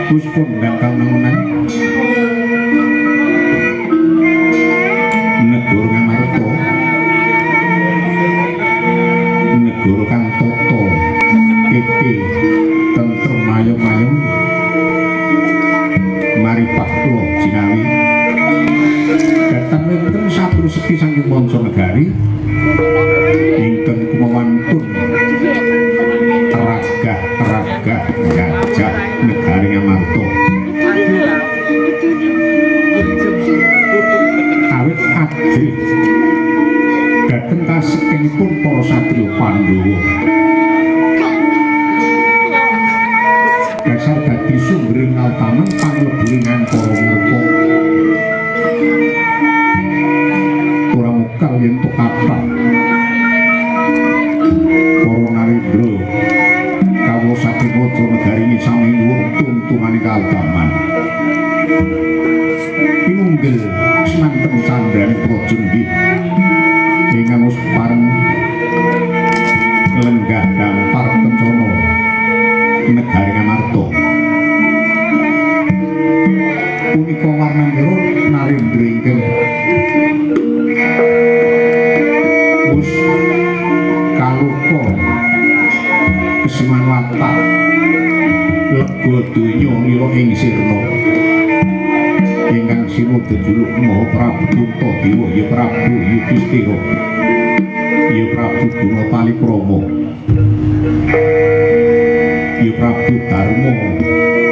Wis kondang kawenang-wenang negara Ngamarta, negara kang tata titi tentrem ayem-ayem maripah kula jinawi dhateng wonten satur sepi saking manca negari ingkang kumawantun ragah-ragah gajah negari Ngamarta. Awit ajrih dhateng kasektenipun para satriya Pandhawa dasar dadi sumbering kautaman pangleburing angkara murka ora mokal yen to kathah para narendra kawula saking raja negari sami nyuwun tuntunane kautaman pinunggil semanten candraning praja nggih ingkang wis pareng lenggah dampar kencana negari Ngamarta. Punika warnanira narendra ingkang wis kaluka kesuman watak lega donya lira ing sirna ingkang sinudha juluk Maha Prabu Puntadewa ya Prabu Yudhistira ya Prabu Guna Palikrama ya Prabu Darma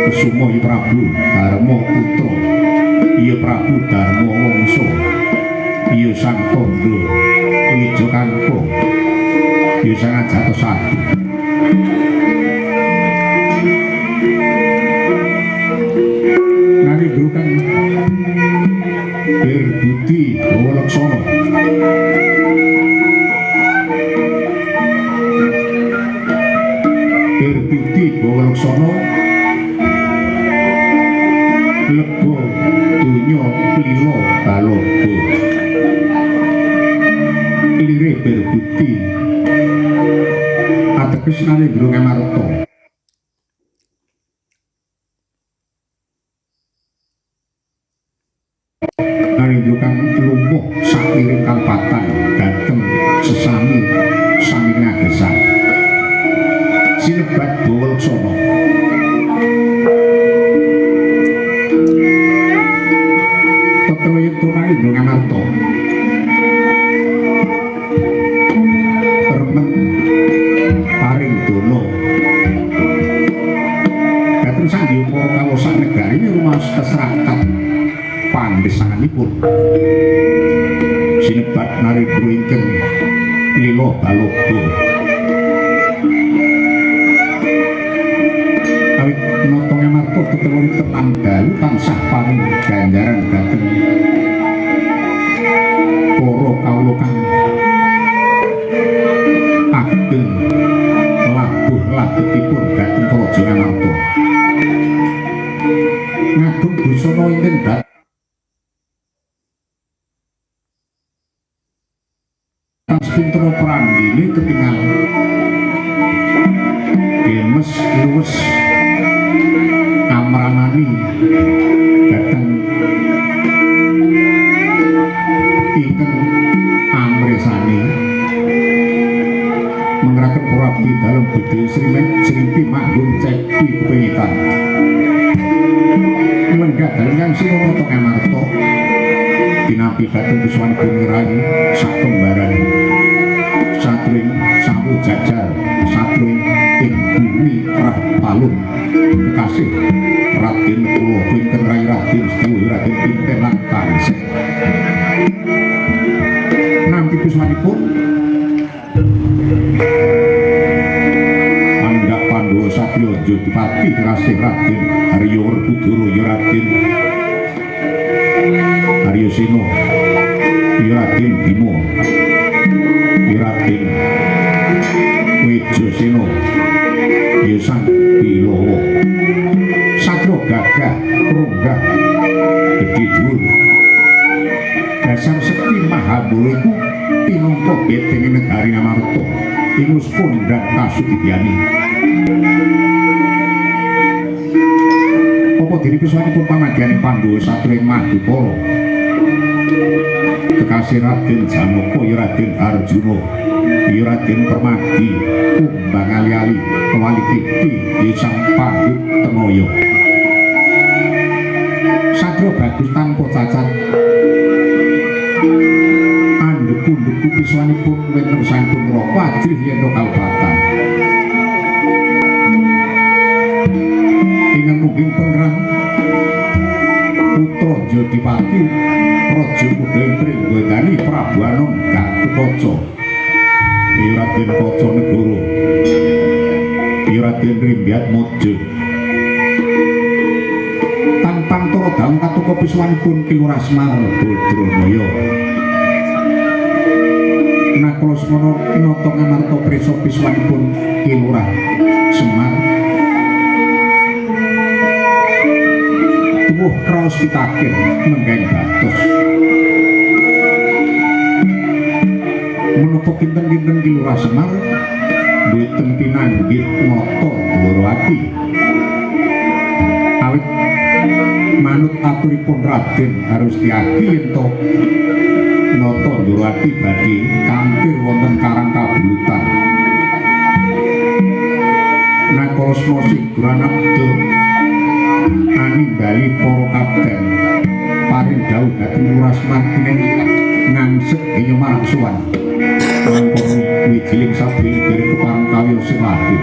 Kesuma ya Prabu Darma Putra ya Prabu Darma Wangsa ya Sang Tandha Wijakangka ya Sang Ajatasattu. Narendra kang berbudi bawa laksana berbudi bawa laksana lega donya lila baloga lire berbudi ateges Narendra Ngamarta. Narendra kang lumuh sakiring kalpatan dhateng sesami sami ngagesan sinebat bawa laksana. Tetela yen Narendra Ngamarta remen paring dana dhateng sanghyang para kawasa negari rumaos keserakat pandesanganipun sinebat narendra ingkang lila baloga awit nata Ngamarta tetela tenan dalu tansah paring ganjaran dhateng para kawula kang ageng labuh labetipun dhateng Praja Ngamarta ngagem busana ingkang dhateng Putra Prandini ketingal demes luwes amranani dhateng ingkang amresani mengeraken para abdi dalem bedhe srimpi manggung cepi kepengitan lenggah dalem kang sinata Ngamarta tinampi dhateng kuswanipun Rai sakembaran satring sawu jajar satring ing bumi rah palung kekasih Raden kula pinten Rai Raden Sewu Raden Pinten lan Tansih nampi kuswanipun panggah Pandhawa Satya Jodipati kekasih Raden Haryo Werkudara ya Raden Arya Sena ya Raden Bima ya Raden Wijasena ya Sang Bilawa satya gagah ronggah gedhe dhuwur dasar sekti mahabala iku pinangka betenge negari Ngamarta ing wis kondhang kasudidyane. dene piswanipun pamadyaning Pandhawa satring Madukara. Kekasih Raden Janaka ya Raden Arjuna, ya Raden Permadi, kumbang ali-ali wali kiti ya Sang Pandhu Tenaya. Satria bagus tanpa cacat. Andheku-ndheku piswanipun wonten sampun neraka ajrih yen kalpatan. Ingkang mungkin penerang putra Jodipati Raja Muda ing Pringgondani Prabu Anom Gatotkaca ya Raden Kacanegara ya Raden Rimbyatmaja tanpang tara dawuh katuka piswanipun Ki Lurah Semar Badranaya. Nakala semana nata ngamarta prisa piswanipun Ki Lurah Semar tuwuh kraos pitaken menggeng batos. Menapa kinten-kinten Ki Lurah Semar mboten pinanggih nata Dwarawati awit manut aturipun Raden Harustyaki yen to nata Dwarawati badhe kampir wonten Karang Kabulutan. Nakala semana Sigranabda animbali para kapten paring dawuh dhateng Lurah Semar tinen ngangsek kenya marang sowan mangkono wijiling saben derek kepareng kawya sing lahir.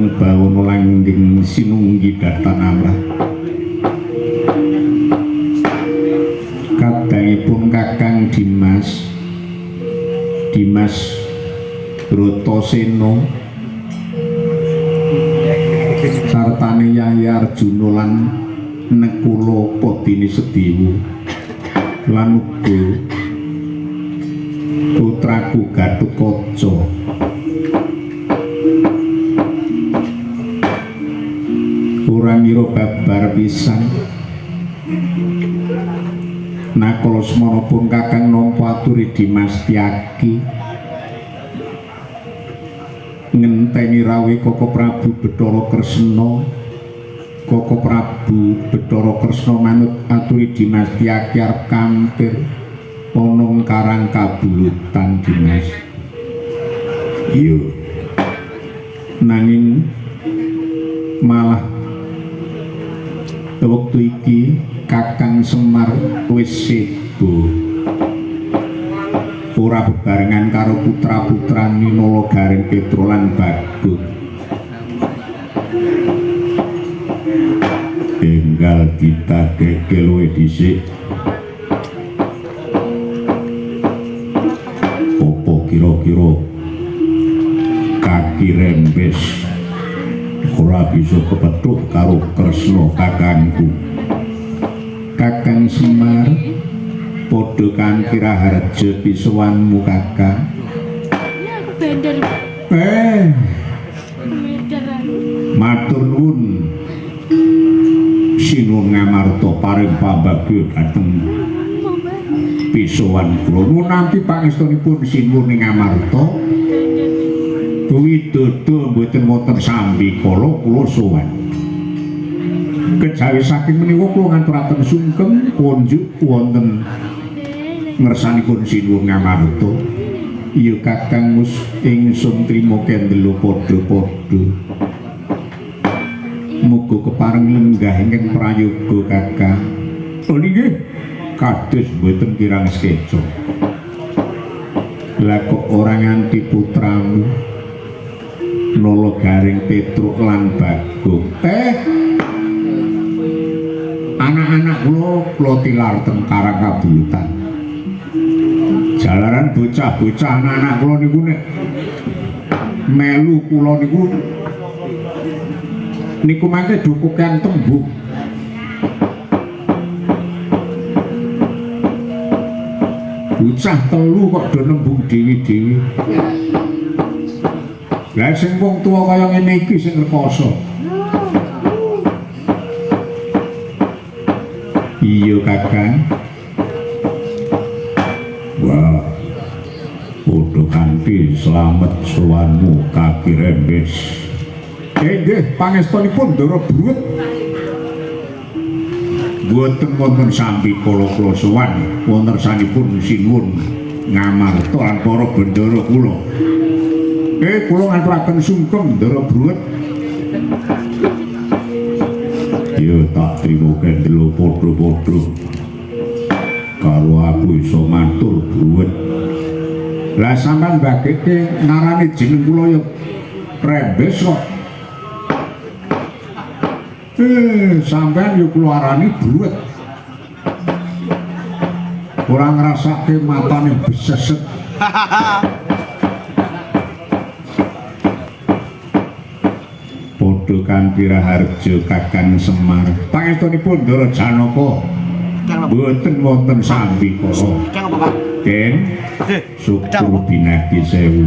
Dhateng bawana langgeng sinunggi datan amrah. Kadangipun Kakang Dimas Dimas Bratasena sartane Yayi Arjuna lan Nekula Padini Sedewa lan uga putraku Gatotkaca. Ora ngira babar pisan nakala semanapun Kakang nampa aturi Dimas Tyaki ngenteni rawuhe Koko Prabu Bathara Kresna. Koko Prabu Bathara Kresna manut aturi Dimas Tyaki arep kampir ana Karang Kabulutan Dimas. Iya. Nanging malah wektu iki Kakang Semar wis sebo. Ora bebarengan karo putra-putrane Nala Gareng Petro lan Bagong. Enggal ditageke luwih dhisik. Apa kira-kira kaki rembes ora bisa kepethuk karo Kresna kakangku? Kakang Semar padha kanthi raharja pisowanmu Kakang. Ya aku bandar. Matur nuwun Sinuwun Ngamarta paring pambagya dhateng pisowan kula. Nuwun nampi pangestunipun Sinuwun Ngamarta. Widodo mboten wonten sambikala kula sowan. Kejawi saking menika kula ngaturaken sungkem kunjuk wonten ngersanipun Sinuwun Ngamarta. Iya Kakang wis ingsun trima kendelo padha-padha. Muga kepareng lenggah ingkang prayoga Kakang. Oh nggih, kados mboten kirang sekeca. Lah kok ora nganti putramu Nala Gareng Petruk lan Bagong. Anak-anak kula kula tilar teng Karang Kabulutan. Jalaran bocah-bocah anak-anak kula niku nek melu kula niku niku mangke dukukan tembung. Bocah telu kok do nembung dewi-dewi. Lah sing wong tuwa kaya ngene iki sing rekoso. Iya Kakang. Wah. Padha kanthi slamet sowanmu kaki rembes. Nggih, pangestunipun Ndara Bruwet. Mboten wonten sambikala kula sowan wonten sanipun Sinuwun Ngamarta lan para bendara kula. Kula ngaturaken sungkem Ndara Bruwet. Ya tak trimo kendelo padha-padha. Karo aku iso matur Bruwet. Lah sampean bageke ngarani jeneng kula ya Rembes kok. Sampean ya kula arani Bruwet. Ora ngrasake matane beseset. Padha kanthi raharja Kakang Semar. Pangestunipun Ndara Janaka. Mboten wonten sambikala. Den syukur binadi sewu.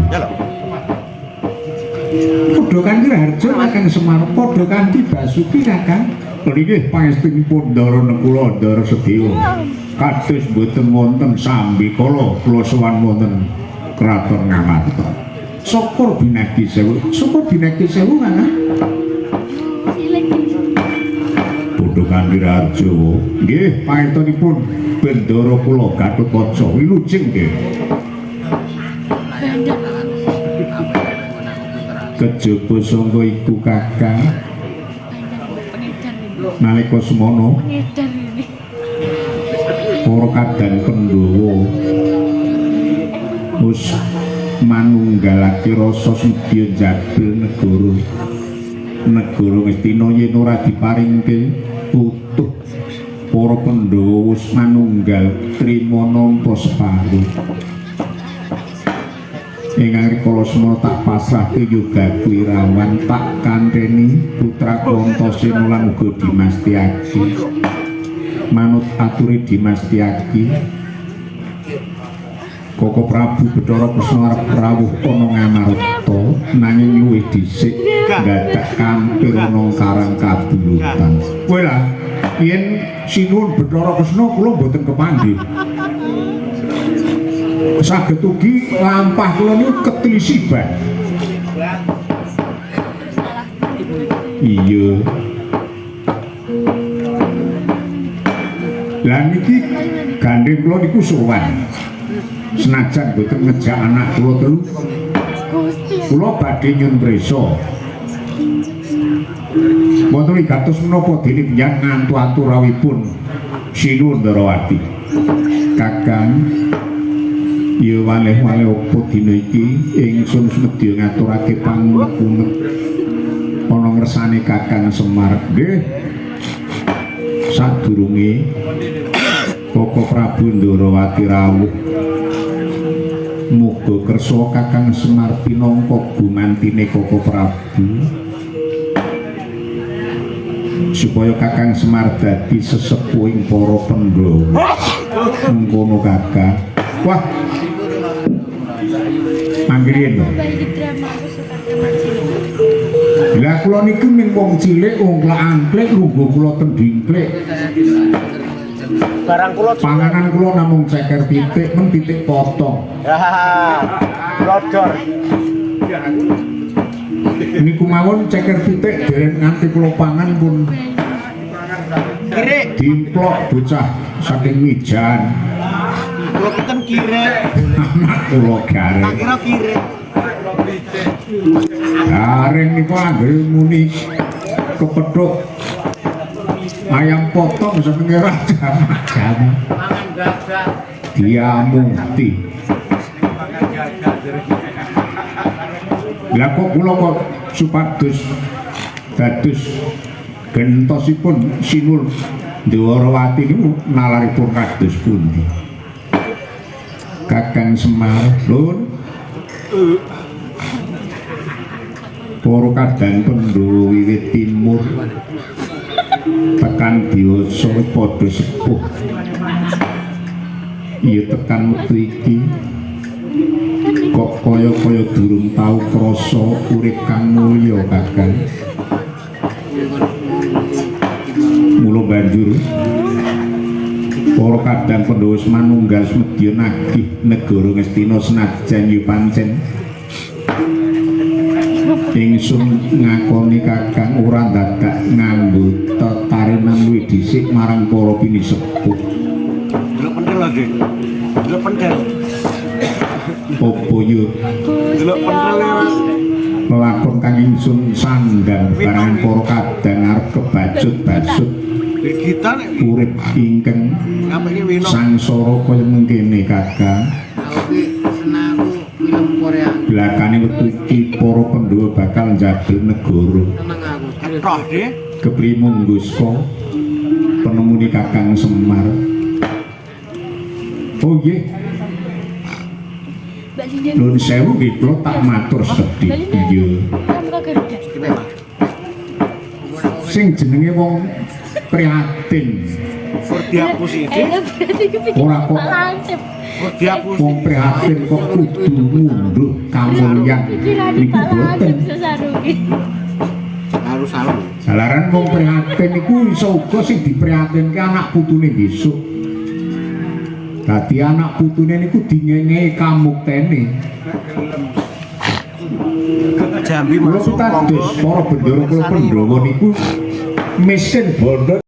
Padha kanthi raharja Kakang Semar, padha kanthi Basuki Kakang. Nggih pangestunipun Ndara Nekula Ndara Sedewa. Kados mboten wonten sambikala kula sowan wonten Kraton Ngamarta. Syukur binadi sewu. Syukur binadi sewu Kakang. Padha kanthi raharja. Nggih pangestunipun Bendara kula Gatotkaca wilujeng nggih. Kejaba sangka iku Kakang nalika semono para kadang Pandhawa wis manunggalake rasa sudya njabel negara. Negara Ngastina yen ora diparingke utuh para Pandhawa wis manunggal trima nampa separo. Ing rikala semana tak pasrahke yoga Irawan tak kanteni putra Antasena lan uga Dimas Tyagi. Manut ature Dimas Tyagi, Koko Prabu Bathara Kresna arep rawuh ana Ngamarta nanging luwih dhisik dadak kampir ana Karang Kabulutan. Kowe lah yen sinuwun Bathara Kresna kula mboten kepanggih. Saged ugi lampah kula niku ketlisiban. Iya. Lah niki gandeng kula niku sowan. Senajan mboten ngejak anak kula telu, kula badhe nyun prisa. Wonten wigatos menapa dene panjenengan ngantu aturawipun Sinuwun Ndarawati. Kakang, ya waleh-waleh apa dina iki ingsun semedya ngaturake pangunek-unek ana ngersane Kakang Semar. Nggih. Sadurunge Koko Prabu Ndarawati rawuh, muga kersa Kakang Semar pinangka gumantine Koko Prabu supaya Kakang Semar dadi sesepuhing para Pandhawa. Mengkono Kakang. Wah. Manggirin. Lah kula niku ming wong cilik ongklak-angklik lungguh kula teng dingklik. Barang kula Panganan kula namung ceker pitik men pitik potong. Lodor. Niku mawon ceker pitik dereng nganti kula pangan pun Kirik. Dimplok bocah saking mijan. Kula pinten kirik. Anak kula gareng. Tak kira kirik. Gareng niku anggere muni kepethuk ayam potong senenge raja jam. Diamukti. Lah kok kula kok supados dados gentosipun Sinul Dwarawati niku nalaripun kados pundi? Kakang Semar, Lur. Para kadang Pandhawa wiwit timur tekan dewasa padha sepuh. Iya tekan wektu iki kok kaya-kaya durung tau krasa urip kang mulya Kakang. Mula banjur para kadang Pandhawa manunggal semedya nagih negara Ngastina senajan ya pancen ingsun ngakoni Kakang ora dadak nganggo tetarenan luwih dhisik marang para pinisepuh. Delok pentil lagi. Delok pentil. Apa ya Delok pentil ya. Lelakon kang ingsun sandang barengan para kadang arep kebacut-bacut Kita nek urip ingkang sangsara kaya mengkene Kakang. Aku ki seneng aku film Korea. Blakane wektu iki para Pandhawa bakal njabel negara. Seneng aku. Ketoh deh. Kepriye mungguska penemune Kakang Semar. Oh nggih. Nuwun sewu nggih kula tak matur sedhik. Iya. Sing jenenge wong prihatin. Dihapusi iki. Ora kok wong prihatin kok kudu ngunduh kamulyan niku boten. Harus salu. Jalaran wong prihatin niku iso uga sing diprihatinke anak putune besok. Dadi anak putune niku dingengehi kamuktene. Jambi Kula masuk pitados para bendara kula Pandhawa niku mesin bondo.